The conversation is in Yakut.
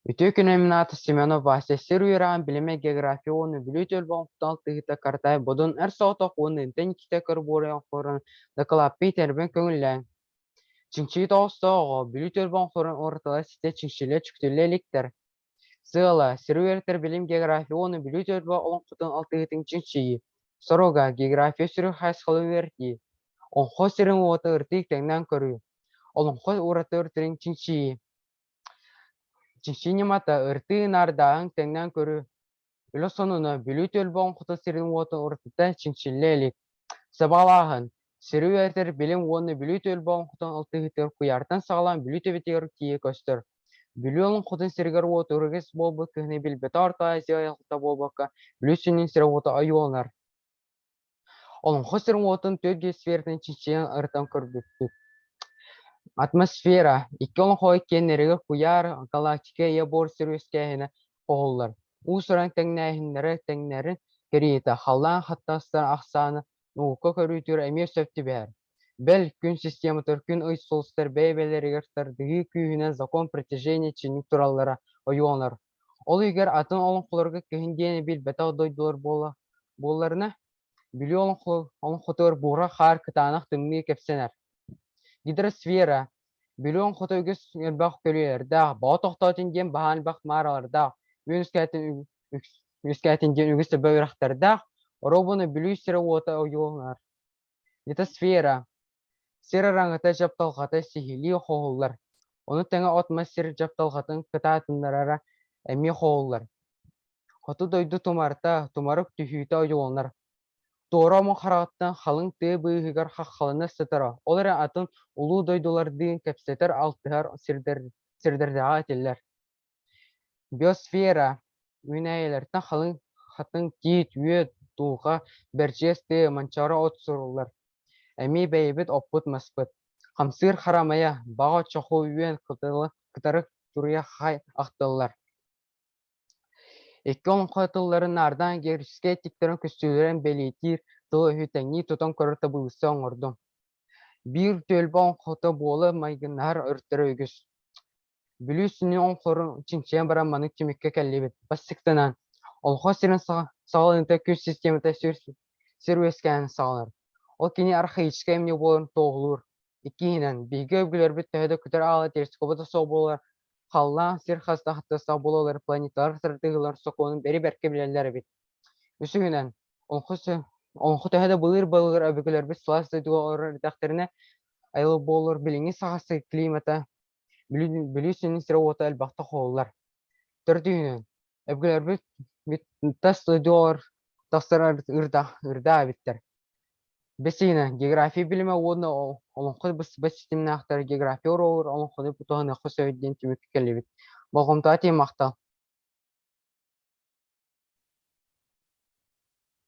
Үтүө күн мин аата Семенов Вася сир үөрэҕин билимэ география уонна Бүлүү түөлбэ оҥхтоох тыһыта Картай Бодун эр соҕотох уонна интэн иккитэ көрбуорай оҥхорон дакылааппый тэрбэн көҥүллээн Чиҥчии тоҕустоох оҕо Бүлүү түөлбэ оҥхорун уратылар ситэ чиҥчилэ чүктүллэ иликтэр. Сыала: сири үөрэтэр билим география уонна Бүлүү түөлбэ олоҥхотун алтыһыытын чинчийии. Соруга: география сүрүн хайысхаларын үөрэтии. Олоҥхо сирин уота ырытыы тэҥнээн көрүү. Олоҥхо ураты өрүттэрин чинчийии. Чинчийии ньымата: ырытыы, наардааһын, тэҥнээн көрүү. Үлэ сонуна: Бүлүү түөлбэ олоҥхото сирин-уотун уратыта чинчиллэ илик. Сабаҕалааһын: Сири үөрэтэр билим уонна Бүлүү түөлбэ олоҥхотун алтыһыытыгар куйаартан саҕалаан Бүлүү төбөтүгэр тиийэ көстөр. Бүлүү олоҥхотун сиригэр-уотугар үгэс буолбут кыһыны билбэтэх Орто Азия айылҕата буолбакка, Бүлүү сүнньүн сирэ-уота ойууланар. Олоҥхо сирин-уотун түөрт геосфератын чинчийэн ырытан көрбүппүт. Атмосфера икки олоҥхо иккиэннэригэр куйаар, галактика ийэ буор сир үөскээһинэ хоһуллар. Уус-уран тэҥнээһиннэрэ тэҥнэрин кэриэтэ халлаан хаттастар ахсаана наука көрүүтүгэр эмиэ сөп түбэһэр. Бэл, күн систематыгар күн-ый сулустар бэйэ-бэйэлэригэр тардыһыы күүһүнэн закон притяжения чинник тураллара ойууланар. Ол иһигэр атын олоҥхолорго кыһын диэни билбэтэх дойдулар буолларына, Бүлүү олоҥхотугар буурҕа хаар кытаанах тымныы кэпсэнэр. Гидросфера Бүлүү олоҥхото үгүс элбэх көлүйэлэрдээх, бөҕө тохтоотун диэн баһаан элбэх мааралардаах, үөскээтин диэн үгүс элбэх үрэхтэрдээх, оруобуна Бүлүү сирэ-уота ойууланар. Литосфера Сир араҥата дьапталҕата сиһилии хоһуллар, ону тэҥэ от-мас сир дьапталҕатын кытаатыннарара эмиэ хоһуллар. Хоту дойду тумарыта, тумарык түһүүтэ ойууланар. Туора омук хараҕыттан халыҥ тыа быыһыгар хаххалана сытара, ол эрэн атын улуу дойдулардыын кэпсэтэр, алтыһар сирдэрдээҕэ этиллэр. Биосфера үүнээйилэртэн халыҥ хатыҥ, тиит, үөт, дулҕа, бэрдьиэс тыа, манчаары от суруллар. Эмиэ бэйэбит оппут-маспыт. Хамсыыр харамайа, баҕа чоху үөн кытары туруйа хай ахтыллар. Икки олоҥхо тылларын наардаан географическай эттиктэрин көстүүлэрин бэлиэтиир тылы-өһү тэҥнии тутан көрөр табылыысса оҥордум. Биир түөлбэ олоҥхото буола майгыннаһар өрүттэрэ үгүс. Бүлүү сүнньүн оҥхорун чинчийэн баран маннык түмүккэ кэллибит. Бастакытынан, олоҥхо сирин саҕаланыыта күүс системата сир үөскээн саҕаланар. Ол кини архаическай эмньик буоларын туоһулуур. Иккиһинэн, биһиги өбүгэлэрбит төһө да көтөр аала телескоба да суох буоллар, халлаан сир хас да хаттыгастаах буолаллар планеталар тардыһыылар сокуонун бэри-бэркэ билэллэр эбит. Үсүһүнэн, олоҥхо төһө да былыыр-былыр өбүгэлэрбит сылаас дойдуга олорор эрдэхтэринэ, айылҕа буоллар билиҥҥи Саха сирин климата Бүлүү сүнньүн сирэ-уота элбэхтэ хоһуллар. Төрдүһүнэн, өбүгэлэрбит тас дойдугар тахсар ырдаа эбиттэр. Бэсиһинэн, география билимэ уонна олоҥхо быстыбат ситимнээхтэр география уруогар олоҥхону туһаныахха сөп диэн түмүккэ кэллибит. Болҕомтоҕо тиийэн махтал.